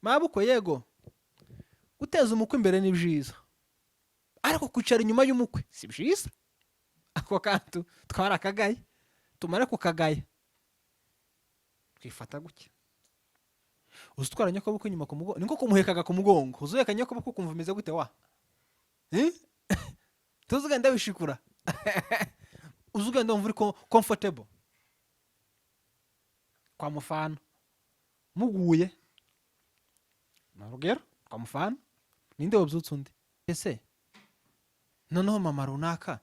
Mabukwe, yego, guteza umukwe imbere ni byiza, ariko kwicara inyuma y'umukwe si byiza. Ako kantu twarakagaye, tumare kukagaya twifata gutya. Uzi utwara nyokobukwe inyuma ku mugongo, niko kumuhekaga ku mugongo. Uzi uheka nyokobukwe ukumva umeze gute wa? Eh? Tuzi ugenda wishikura, uzi ugenda wumva uri comfortable. Kwa mufano muguye, ni urugero, kwa mufano ninde wabyutse undi? Ese noneho mama runaka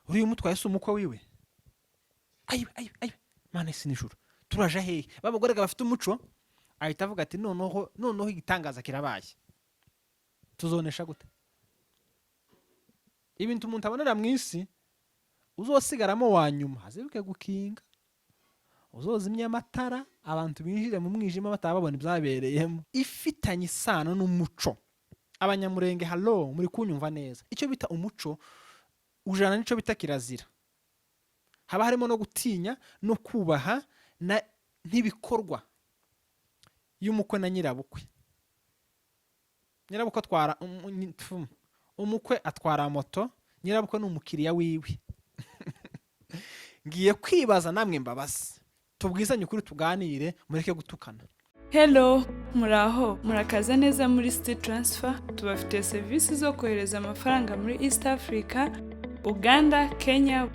uriya umutwaye si umukwe wiwe? Ayiwe, ayiwe, ayiwe, Mana isi nijoro, turaja hehe? Babagore bafite umuco, ahita avuga ati: "Noneho, noneho igitangaza kirabaye, tuzonesha gute?" Ibintu umuntu abonera mu isi, uzosigaramo wa nyuma azibuke gukinga, uzozimya amatara, abantu binjire mu mwijima bataba babona ibyabereyemo. Ifitanye isano n'umuco. Abanyamurenge, hello, muri kunyumva neza? Icyo bita umuco ujana n'icyo bita kirazira. Haba harimo no gutinya no kubaha na n'ibikorwa y'umukwe na nyirabukwe. Nyirabukwe atwara umukwe atwara moto, nyirabukwe ni umukiriya wiwe. Ngiye kwibaza namwe mbabazi, tubwizanye ukuri, tuganire, mureke gutukana. Hello, muraho, murakaza neza muri City Transfer. Tubafitiye serivisi zo kohereza amafaranga muri East Africa, Uganda, Kenya,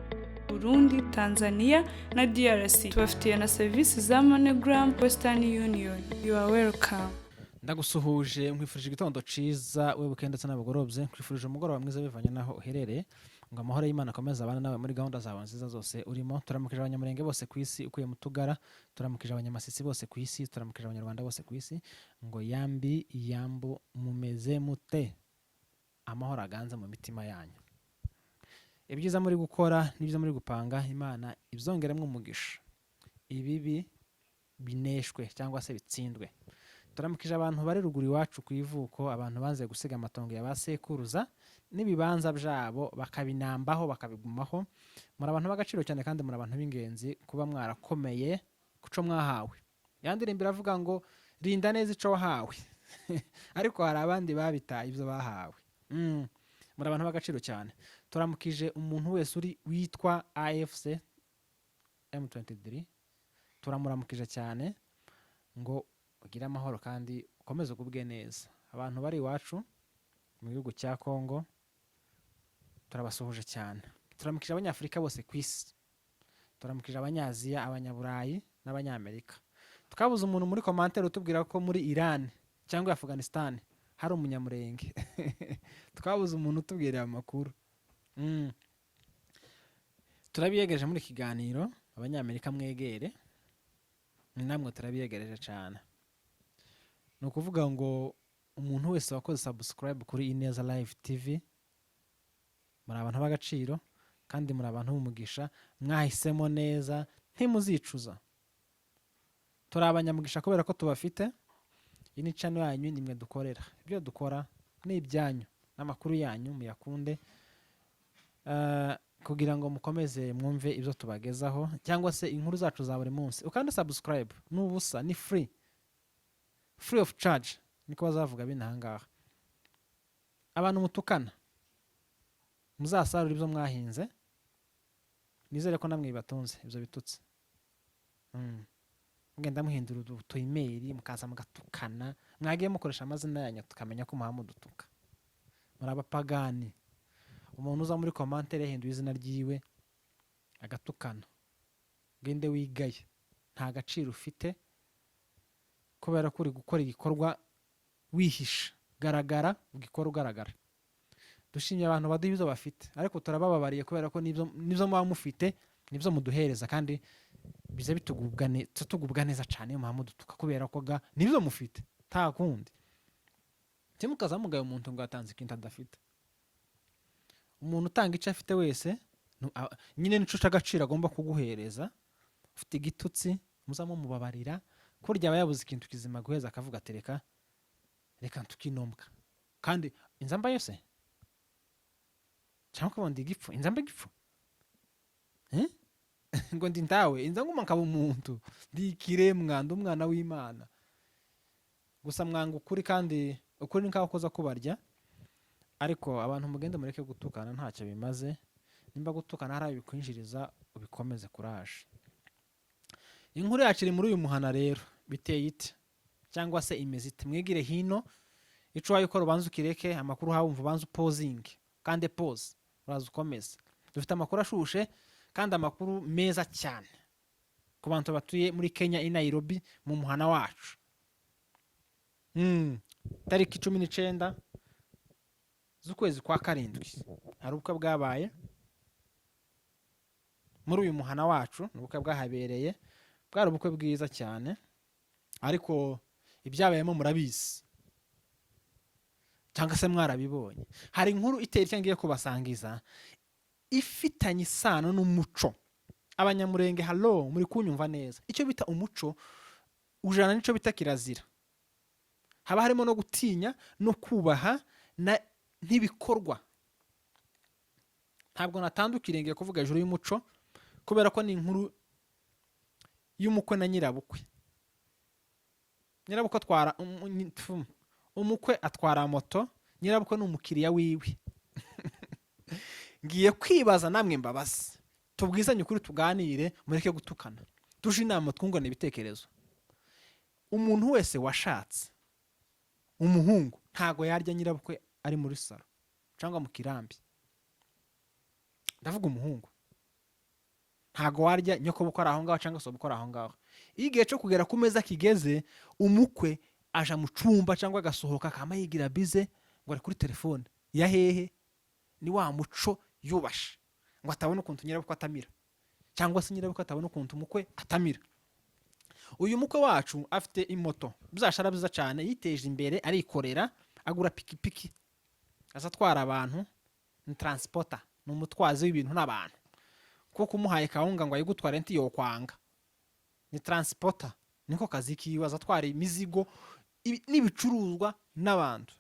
Burundi, Tanzania na DRC. Tubafitiye na serivisi za MoneyGram, Western Union. You are welcome. Ndagusuhuje, nkwifurije igitondo ciza webuke ndetse n'abagorobye, nkwifurije umugoroba mwiza bivanye n'aho uherereye, ngo amahoro y'Imana akomeze abane nawe muri gahunda zawe nziza zose urimo. Turamukije Abanyamurenge bose ku isi ukuye mu tugara, turamukije Abanyamasisi bose ku isi, turamukije Abanyarwanda bose ku isi, ngo yambi yambu, mumeze mute? Amahoro aganze mu mitima yanyu. Ibyiza muri gukora n'ibyiza muri gupanga, Imana ibyongeremo umugisha, ibibi bineshwe cyangwa se bitsindwe. Turamukije abantu bari ruguru iwacu ku ivuko, abantu banze gusiga amatongo ya ba sekuruza n'ibibanza byabo, bakabinambaho, bakabigumaho. Muri abantu b'agaciro cyane kandi muri abantu b'ingenzi kuba mwarakomeye kuco mwahawe. Ya ndirimbo iravuga ngo: "Rinda neza ico wahawe", ariko hari abandi babitaye ibyo bahawe. Muri abantu b'agaciro cyane. Turamukije umuntu wese uri witwa AFC M23, turamuramukije cyane, ngo ugire amahoro kandi ukomeze ugubwe neza. Abantu bari iwacu mu gihugu cya Congo, turabasuhuje cyane. Turamukije Abanyafurika bose ku isi, turamukije Abanyaziya, Abanyaburayi n'Abanyamerika. Twabuze umuntu muri commentaire utubwira ko muri Iran cyangwa Afghanistan hari Umunyamurenge. Twabuze umuntu utubwira aya makuru. Turabiyegereje muri iki kiganiro. Abanyamerika mwegere, namwe turabiyegereje cyane. Ni ukuvuga ngo umuntu wese wakoze subscribe kuri Ineza Live TV, muri abantu b'agaciro kandi muri abantu b'umugisha. Mwahisemo neza, ntimuzicuza. Turi abanyamugisha kubera ko tubafite. Iyi ni channel yanyu, nimwe dukorera. Ibyo dukora ni ibyanyu n'amakuru yanyu, muyakunde kugira ngo mukomeze mwumve ibyo tubagezaho cyangwa se inkuru zacu za buri munsi. Ukanda subscribe ni ubusa, ni free, free of charge, niko bazavuga bino ahangaha. Abantu mutukana, muzasarure ibyo mwahinze. Nizere ko namwe bibatunze ibyo bitutsi. Mugenda muhindura utu email, mukaza mugatukana. Mwagiye mukoresha amazina yanyu tukamenya ko muha mudutuka? Muri abapagani. Umuntu uza muri commentaire yahinduye izina ryiwe agatukana, gende wigaye, nta gaciro ufite kubera ko uri gukora igikorwa wihisha. Garagara, ugikora ugaragara. Dushimye abantu baduha ibyo bafite, ariko turabababariye kubera ko nibyo muba mufite nibyo muduhereza, kandi biza tugubwa neza cyane iyo muba mudutuka, kubera ko ga nibyo mufite, nta kundi. Ntimukaza mugaye umuntu ngo yatanze ikintu adafite. Umuntu utanga icyo afite wese nyine nico cy'agaciro agomba kuguhereza. Ufite igitutsi muzamumubabarira, kurya aba yabuze ikintu kizima guheza, akavuga ati: "Reka, reka tukinombwa." Kandi inzamba yose cyangwa ukabona igipfu, inzamba igipfu. Eh? Ngo ndi ndawe inza nguma nkaba umuntu, ndi ikiremwa, ndi umwana w'Imana. Gusa mwanga ukuri, kandi ukuri ni nkaho kuza kubarya. Ariko abantu mugende mureke gutukana, ntacyo bimaze. Nimba gutukana hari ayo bikwinjiriza, ubikomeze. Kuraje. Inkuru yacu iri muri uyu muhana rero, biteye ite cyangwa se imeze ite? Mwigire hino. Ico wayikora ubanza ukireke, amakuru uhawe wumva ubanza upozinge kandi pause, uraza ukomeze. Dufite amakuru ashushe kandi amakuru meza cyane ku bantu batuye muri Kenya, i Nairobi, mu muhana wacu. Tariki 19 z'ukwezi kwa karindwi hari ubukwe bwabaye muri uyu muhana wacu. Ni ubukwe bwahabereye, bwari ubukwe bwiza cyane, ariko ibyabayemo murabizi cyangwa se mwarabibonye. Hari inkuru itera icyo ngiye kubasangiza ifitanye isano n'umuco. Abanyamurenge, hello, muri kunyumva neza? Icyo bita umuco ujana n'icyo bita kirazira. Haba harimo no gutinya no kubaha n'ibikorwa. Ntabwo natandukiriye, ngiye kuvuga hejuru y'umuco kubera ko ni inkuru y'umukwe na nyirabukwe. Nyirabukwe atwara umukwe atwara moto, nyirabukwe ni umukiriya wiwe. Ngiye kwibaza namwe mbabazi, tubwizanye ukuri, tuganire, mureke gutukana, tuje inama, twungurane ibitekerezo. Umuntu wese washatse, umuhungu ntago yarya nyirabukwe ari muri salon cyangwa mu kirambi. Ndavuga umuhungu, ntago warya nyokobukwe ari aho ngaho cyangwa se ubukwe ari aho ngaho. Iyo igihe cyo kugera ku meza kigeze, umukwe aja mu cumba cyangwa agasohoka, akama yigira bize ngo ari kuri telefone ya hehe. Ni wa muco yubashe ngo atabona ukuntu nyirabukwe atamira, cyangwa se nyirabukwe atabona ukuntu umukwe atamira. Uyu mukwe wacu afite imoto bizashara byiza cyane, yiteje imbere, arikorera, agura pikipiki, aza atwara abantu. Ni transporter, ni umutwazi w'ibintu n'abantu, kuko umuhaye kawunga ngo ayigutware ntiyokwanga. Ni transporter, niko kazi kiwe. Aza atwara imizigo n'ibicuruzwa n'abantu.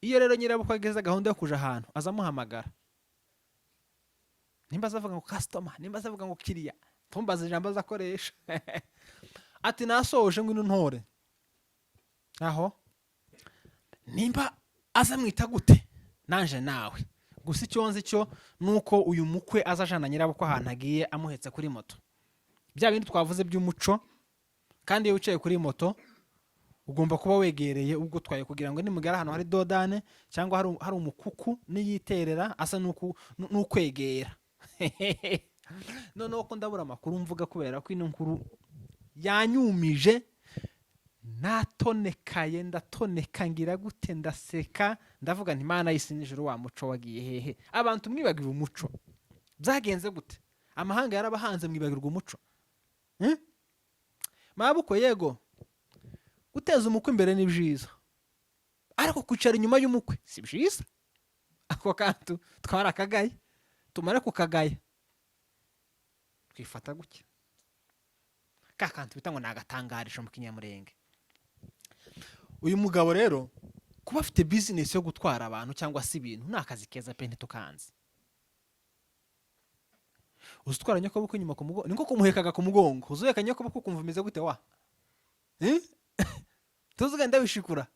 Iyo rero nyirabukwe ageze gahunda yo kuja ahantu, aza amuhamagara. Nimba azavuga ngo customer, nimba azavuga ngo kiriya, ntumbaze ijambo azakoresha, ati: "Nasoje, ngwino ntore aho." Nimba azamwita gute, nanje nawe. Gusa icyo nzi cyo ni uko uyu mukwe aza ajana nyirabukwe ahantu agiye, amuhetse kuri moto, bya bindi twavuze by'umuco. Kandi iyo wicaye kuri moto ugomba kuba wegereye ugutwaye, kugira ngo nimugera ahantu hari dodane cyangwa hari umukuku, niyiterera asa n'ukwegera. Noneho ko ndabura amakuru mvuga kubera ko ino nkuru yanyumije, natonekaye, ndatoneka, ngira gute, ndaseka, ndavuga nti: "Imana y'isi n'ijuru, wa muco wagiye hehe? Abantu mwibagiwe umuco, byagenze gute? Amahanga yarabahanze, mwibagirwa umuco." Mabukwe, yego, guteza umukwe imbere ni byiza, ariko kwicara inyuma y'umukwe si byiza. Ako kantu twarakagaye, tumare kukagaya twifata gutya, ka kantu bita ngo ni agatangarisho mu kinyamurenge. Uyu mugabo rero, kuba afite bizinesi yo gutwara abantu cyangwa se ibintu, ni akazi keza pe, ntitukanze. Uzi utwara nyokobukwe inyuma ku mugongo, ni nko kumuhekaga ku mugongo. Uzi uheka nyokobukwe ukumva umeze gute wa? Eh? Tuzi ugenda wishikura,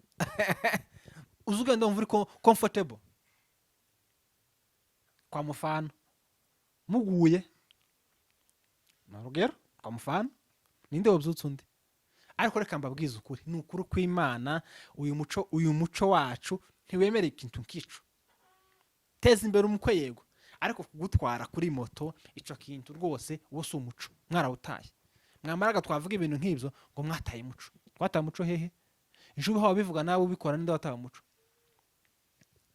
uzi ugenda wumva uri comfortable. Kwa mufano muguye, ni urugero, kwa mufano ninde wabyutse undi? Ariko reka mbabwize ukuri, ni ukuri kw'Imana, uyu muco wacu ntiwemera ikintu nk'ico. Teza imbere umukwe, yego, ariko kugutwara kuri moto, ico kintu rwose uwo si umuco, mwarawutaye. Mwamaraga twavuga ibintu nk'ibyo ngo mwataye umuco. Twataye umuco hehe? Ejo uba wabivuga nawe ubikora, ninde wataye umuco?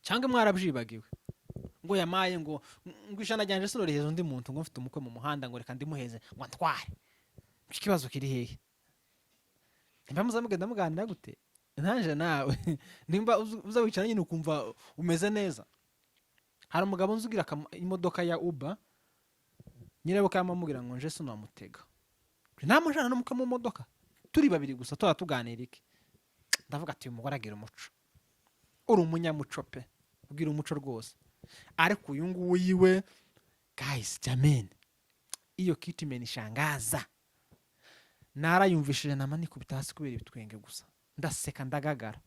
Cyangwa mwarabyibagiwe ngo yamaye ngo ijana ryanje sinorohereza undi muntu, ngo mfite umukwe mu muhanda, ngo reka ndimuheze ngo antware? Icyo kibazo kiri hehe? Nimba muza mugenda muganira gute, ntaje nawe, nimba uza wicara nyine ukumva umeze neza. Hari umugabo nzi ugira imodoka ya Uber, nyirabukwe yamamubwira ngo nje sinamutega, namujana n'umukwe mu modoka, turi babiri gusa, tuba tuganira iki? Ndavuga ati: "Uyu mugore agira umuco, uri umunyamuco pe, ugira umuco rwose." Ariko uyu nguyu we, guys, jameni, iyo kitu imenishangaza. Narayumvishije nama nikubita hasi kubera ibitwenge gusa, ndaseka ndagagara.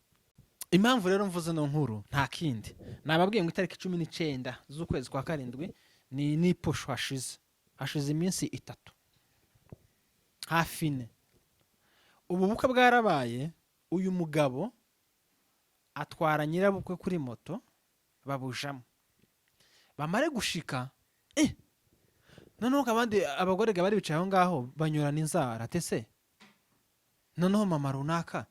Impamvu rero mvuze no nkuru nta kindi, nababwiye ngo itariki 19 z'ukwezi kwa karindwi ni posho, hashize iminsi 3 hafi 4. Ubu bukwe bwarabaye. Uyu mugabo atwara nyirabukwe kuri moto, babujamo. Bamare gushika, noneho abandi abagore bari bicaye aho ngaho banyurana inzara, ati: "Se noneho mama runaka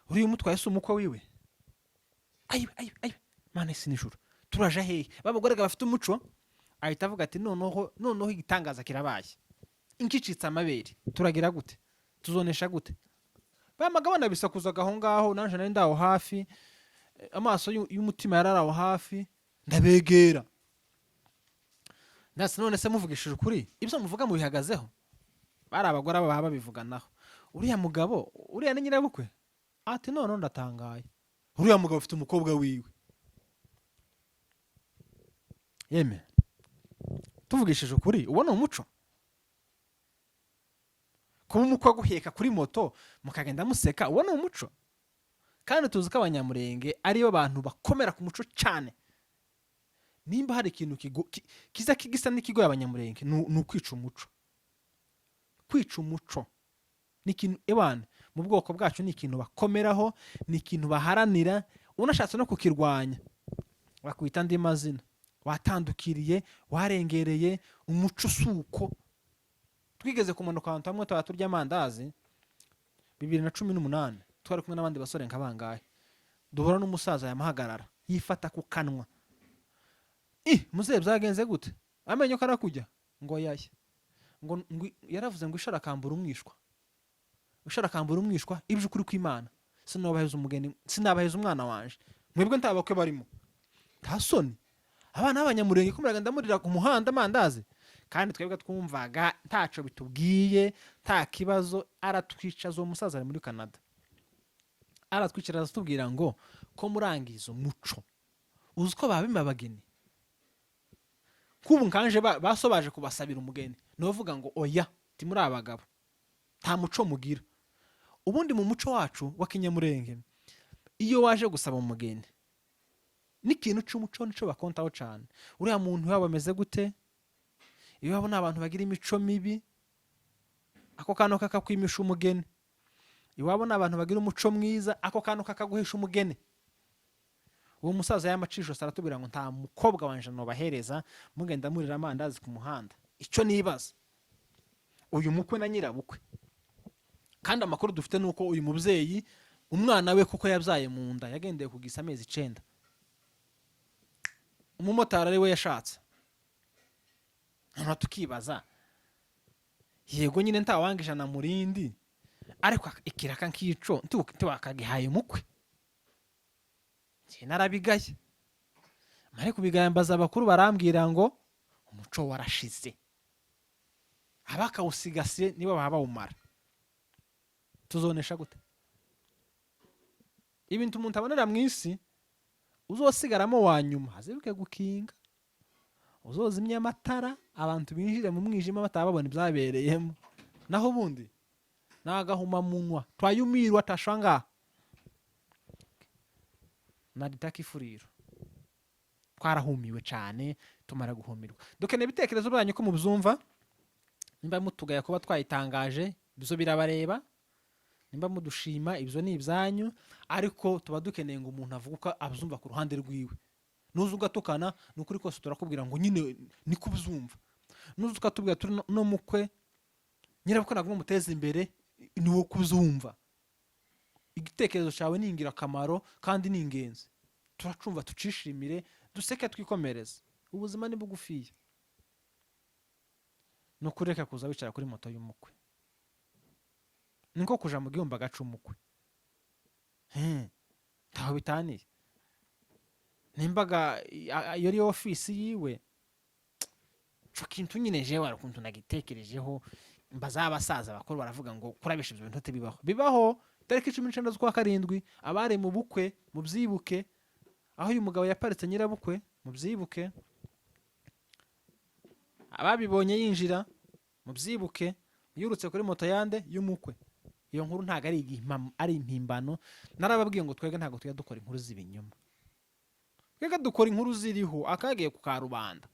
uriya umutwaye si umukwe wiwe? Ayiwe, ayiwe, ayiwe, Mana isi nijoro, turaja hehe?" Babagore bafite umuco, ahita avuga ati: Noneho igitangaza kirabaye, inkicitse amabere, turagira gute? Tuzonesha gute?" Bamaga banabisakuzaga aho ngaho, nanje nari ndaho hafi, amaso y'umutima yari ari aho hafi. Ndabegera ndetse: "None se muvugishije ukuri, ibyo muvuga mubihagazeho?" Bari abagore aba baba babivuganaho: "Uriya mugabo, uriya ni nyirabukwe?" Ati: "None ndatangaye, uriya mugabo afite umukobwa wiwe." Yeme, tuvugishije ukuri, uwo ni umuco? Kuba umukwe aguheka kuri moto mukagenda museka, uwo ni umuco? Kandi tuzi ko Abanyamurenge aribo bantu bakomera ku muco cyane. Nimba hari ikintu kiza gisa n'ikigoye Abanyamurenge, ni ukwica umuco. Kwica umuco ni ikintu ewana mu bwoko bwacu, ni ikintu bakomeraho, ni ikintu baharanira. Unashatse no kukirwanya bakwita andi mazina: watandukiriye, warengereye, umuco si uko. Twigeze kumanuka ahantu hamwe twaba turya amandazi 2018, twari kumwe n'abandi basore nka bangahe, duhura n'umusaza yamuhagarara yifata ku kanwa. "Ih, muzehe, byagenze gute? Amenyo karakujya?" Ngo yaye, ngo yaravuze ngo isharakambura umwishwa, isharakambura umwishwa. Iby'ukuri kw'Imana, sinabaheza umugeni, sinabaheza umwana wanje mwebwe nta bakwe barimo. Nta soni, abana b'Abanyamurenge ko muragenda murira ku muhanda amandazi, kandi twebwe twumvaga ntaco bitubwiye, nta kibazo. Aratwicaza, uwo musaza ari muri Canada, aratwicara aratubwira ngo: "Ko murangiza umuco, uzi ko babima abageni nk'ubu nkanje baso baje kubasabira umugeni, nuvuga ngo oya, muri abagabo nta muco mugira." Ubundi mu muco wacu wa Kinyamurenge, iyo waje gusaba umugeni, n'ikintu cy'umuco nico bakontaho cyane. Uriya muntu yaba ameze gute? Iyo babona abantu bagira imico mibi, ako kantu kakakwimisha umugeni. Iwabo ni abantu bagira umuco mwiza, ako kantu kakaguhesha umugeni. Uwo musaza y'amacisho aratubwira ngo: "Nta mukobwa wanje nobahereza mugenda murira amandazi ku muhanda." Icyo nibaza, uyu mukwe na nyirabukwe, kandi amakuru dufite ni uko uyu mubyeyi umwana we kuko yabyaye mu nda yagendeye kugisa amezi 9, umumotari ari we yashatse. Noneho tukibaza, yego nyine ntawanga ijana mu rindi, ariko ikiraka nk'ico ntiwakagihaye umukwe. Njye narabigaye, mare kubigaya mbaza abakuru, barambwira ngo umuco warashize, abakawusigasiye nibo baba bawumara. Tuzonesha gute? Ibintu umuntu abonera mu isi, uzosigaramo wa nyuma azibuke gukinga, uzozimya amatara, abantu binjire mu mwijima bataba babona ibyabereyemo. Naho ubundi ni agahumamunwa, twayumirwa tashanga naritaka ifuriro. Twarahumiwe cyane, tumara guhumirwa. Dukeneye ibitekerezo byanyu ko mubyumva. Nimba mutugaya kuba twayitangaje, ibyo birabareba. Nimba mudushima, ibyo ni ibyanyu. Ariko tuba dukeneye ngo umuntu avuge uko abyumva ku ruhande rwiwe. Nuza ugatukana, ni ukuri kose turakubwira ngo nyine niko ubyumva. Nuza ukatubwira turi no mukwe nyirabukwe ntabwo muteza imbere, ni wowe kubyumva. Igitekerezo cyawe ni ingirakamaro kandi ni ingenzi, turacumva, tucishimire, duseke, twikomereze. Ubuzima ni bugufiya. Ni ukureka kuza wicara kuri moto y'umukwe ni nko kuja mu gihumbi agaca umukwe. Ntaho bitaniye. Nimbaga iyo ari ofisi yiwe, ico kintu nyine jewe hari ukuntu nagitekerejeho, mbaza abasaza bakuru, baravuga ngo kurabisha ibyo bintu bibaho. Bibaho. Tariki 19 z'ukwa karindwi, abari mu bukwe mubyibuke, aho uyu mugabo yaparitse nyirabukwe mubyibuke, ababibonye yinjira mubyibuke. Yurutse kuri moto yande? Y'umukwe. Iyo nkuru ntabwo ari ari impimbano. Narababwiye ngo twebwe ntabwo tujya dukora inkuru z'ibinyoma, twebwe dukora inkuru ziriho akagiye ku karubanda.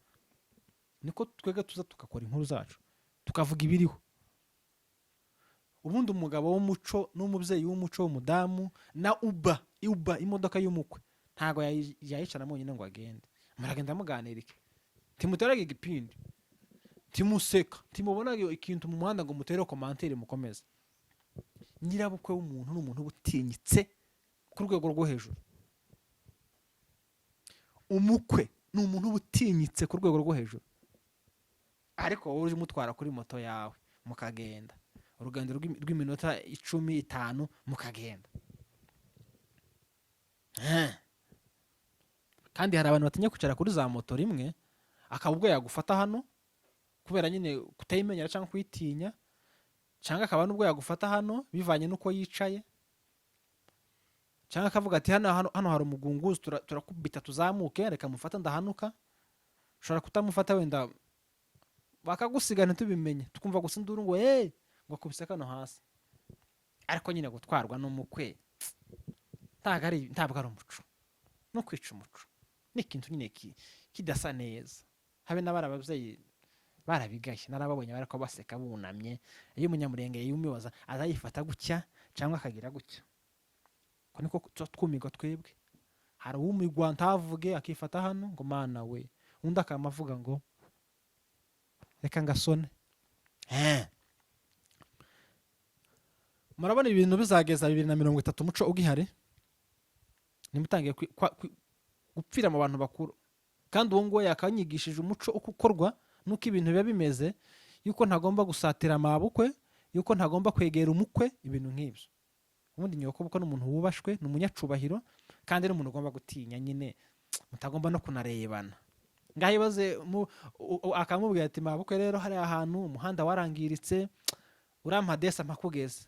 Niko twebwe tuza tugakora inkuru zacu, tukavuga ibiriho. Ubundi umugabo w'umuco n'umubyeyi w'umuco w'umudamu na uba imodoka y'umukwe ntabwo yayicaramo wenyine ngo agende. Muragenda muganira iki? Ntimuteraga igipindi, ntimuseka, ntimubonaga ikintu mu muhanda ngo mutere commentaire, mukomeze. Nyirabukwe w'umuntu ni umuntu uba utinyitse ku rwego rwo hejuru. Umukwe ni umuntu uba utinyitse ku rwego rwo hejuru. Ariko wowe uje umutwara kuri moto yawe, mukagenda urugendo rw'iminota 10, 5, mukagenda. Kandi hari abantu batinya kwicara kuri za moto rimwe, akaba ubwo yagufata hano kubera nyine kutayimenyera cyangwa kuyitinya, cyangwa akaba n'ubwo yagufata hano bivanye n'uko yicaye, cyangwa akavuga ati: "Hano hano, hano hari umugunguzi, turakubita tuzamuke, reka mufate ndahanuka." Ushobora kutamufata, wenda bakagusiga ntitubimenye, tukumva gusa induru ngo hey, ngo akubise kano hasi. Ariko nyine gutwarwa n'umukwe ntabwo ari umuco, no kwica umuco ni ikintu nyine kidasa neza. Habe n'abari ababyeyi barabigaye, narababonye bariko baseka bunamye. Iyo Umunyamurenge yumiwaza, aza yifata gutya cyangwa akagira gutya. Ko niko tuba twumirwa twebwe. Hari uwumigwa ntavuge, akifata hano ngo mana we, undi akaba avuga ngo reka ngasone. Murabona ibintu bizageza 2030 umuco ugihari? Nimutangiye gupfira mu bantu bakuru. Kandi uwo nguwo yakanyigishije umuco uko ukorwa n'uko ibintu biba bimeze, yuko ntagomba gusatira amabukwe, yuko ntagomba kwegera umukwe, ibintu nk'ibyo. Ubundi nyokobukwe ni umuntu wubashwe, ni umunyacubahiro, kandi ni umuntu ugomba gutinya nyine, mutagomba no kunarebana. Ngaho ibaze akamubwira ati: "Mabukwe rero, hariya ahantu umuhanda warangiritse, urampa desa mpakugeze."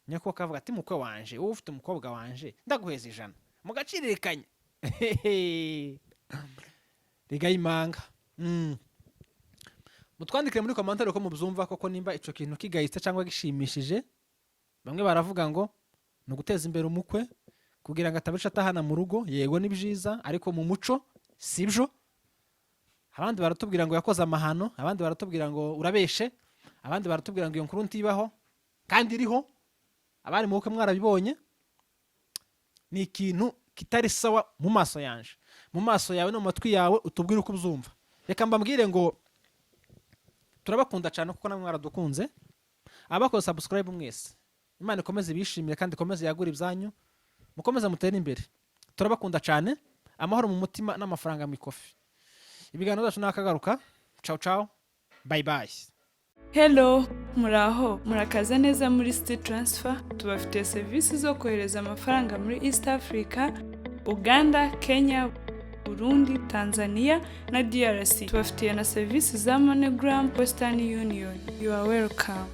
Nyoko akavuga ati: "Mukwe wanje, wowe ufite umukobwa wanje, ndaguheza 100." Mugaciririkanya rigayimanga. Mutwandikire muri commentaire uko mubyumva koko, nimba ico kintu kigayitse cyangwa gishimishije. Bamwe baravuga ngo ni uguteza imbere umukwe kugira ngo atabica atahana mu rugo. Yego, ni byiza, ariko mu muco si byo. Abandi baratubwira ngo yakoze amahano, abandi baratubwira ngo urabeshe, abandi baratubwira ngo iyo nkuru ntibaho kandi iriho. Abari mu bukwe mwarabibonye. Ni ikintu kitari sawa mu maso yanje, mu maso yawe no mu matwi yawe. Utubwire uko ubyumva. Reka mbabwire ngo turabakunda cyane kuko namwe mwaradukunze. Abakoze subscribe mwese, Imana ikomeze ibishimire kandi ikomeze yagure ibyanyu, mukomeze mutere imbere. Turabakunda cyane. Amahoro mu mutima n'amafaranga mu ikofi. Ibiganiro byacu nakagaruka. Ciao ciao, bye bye. Hello, muraho, murakaza neza muri City Transfer. Tubafitiye serivisi zo kohereza amafaranga muri East Africa, Uganda, Kenya, Burundi, Tanzania na DRC. Tubafitiye na serivisi za MoneyGram, Western Union. You are welcome.